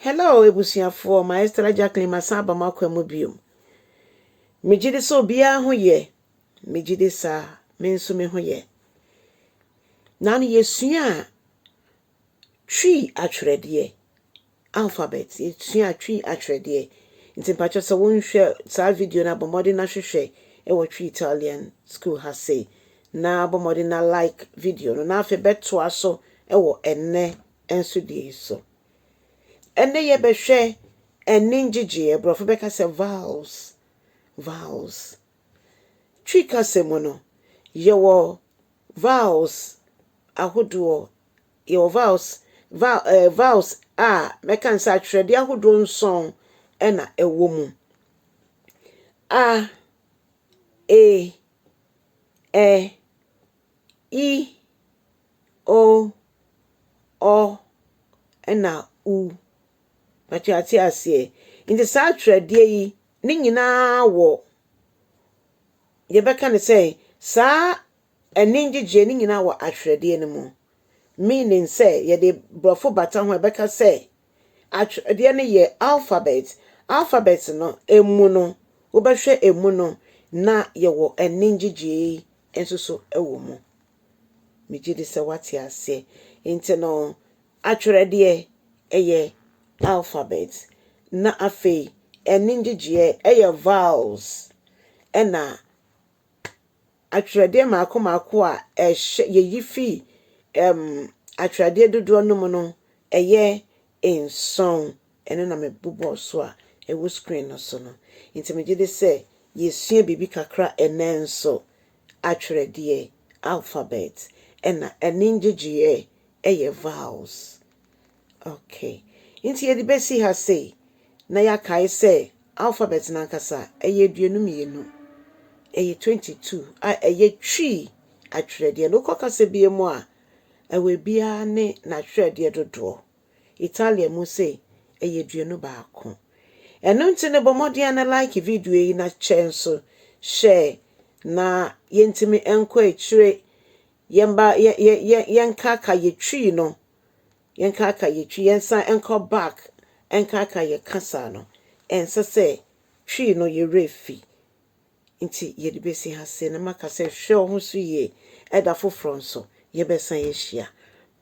Hello ebusuafoɔ, Maestra Jacqueline masan aba mo akwan mu bio. Megye di sɛ obiara ho yɛ. Megye di saa, me nso me ho yɛ. Na no yɛsua Twi atwerɛdeɛ, alphabet, yɛsua Twi atwerɛdeɛ. Nti mpakyɛ sɛ wonhwɛ saa video no, abɔ mmɔden na hwehwɛ ɛwɔ Twi Italian School ha sei. Na abɔ mmɔden na like video no, na afei bɛtoa so ɛwɔ ɛnnɛ nso deɛ yi so. Ɛnnɛ yɛbɛhwɛ ɛne ngyegyeɛ, borɔfo bɛka sɛ vowels. Vowels. Twi kasa mu no, yɛwɔ vowels ahodoɔ. Yɛwɔ vowels, vowels a mɛka no sɛ atwerɛdeɛ ahodoɔ nson ɛna ɛwɔ mu. A, E, Ɛ, I, O, Ɔ, ɛna U. Mpakyɛ ate aseɛ. Nti saa atwerɛdeɛ yi, ne nyinaa wɔ, yɛbɛka no sɛ saa ɛne ngyegyeɛ ne nyinaa wɔ atwerɛdeɛ no mu. Meaning sɛ yɛde borɔfo bata ho a, ɛbɛka sɛ atwerɛdeɛ no yɛ alphabet. Alphabet no emu no, wobɛhwɛ emu no na yɛwɔ ɛne ngyegyeɛ yi nso so wɔ mu. Megye di sɛ wate aseɛ. Nti no, atwerɛdeɛ ɛyɛ alphabet. Na afei ɛne ngyegyeɛ ɛyɛ vowels. Ɛna atwerɛdeɛ mmaako mmaako a ɛhyɛ yɛyi fi atwerɛdeɛ dodoɔ no mu no ɛyɛ 7. Ɛno na mebobɔɔ so a ɛwɔ screen no so no. Nti megye di sɛ yɛsua biribi kakra ɛnnɛ nso. Atwerɛdeɛ, alphabet, ɛna ɛne ngyegyeɛ ɛyɛ vowels. Okay. Nti yɛde bɛsi ha sei na yɛakae sɛ alphabet nankasa ɛyɛ 22. Ɛyɛ 22 a ɛyɛ Twi atwerɛdeɛ. Na wokɔ kasa bi mu a, ɛwɔ biara ne n'atwerɛdeɛ dodoɔ. Italian mu sei ɛyɛ 21. Ɛno nti no, bɔ mmɔden na like video yi na kyɛ nso share na yɛntumi nkɔ akyire, yɛmba yɛ yɛ yɛnkaaka yɛ Twi no, yɛnkaaka yɛ Twi, yɛnsan nkɔ back nkaaka yɛ kasa no. Ɛnsɛ sɛ Twi no yɛwerɛ fi. Nti yɛde bɛsi ha sei na maka sɛ hwɛ wo ho so yie. Ɛda foforɔ nso yɛbɛsan ahyia.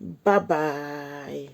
Bye bye.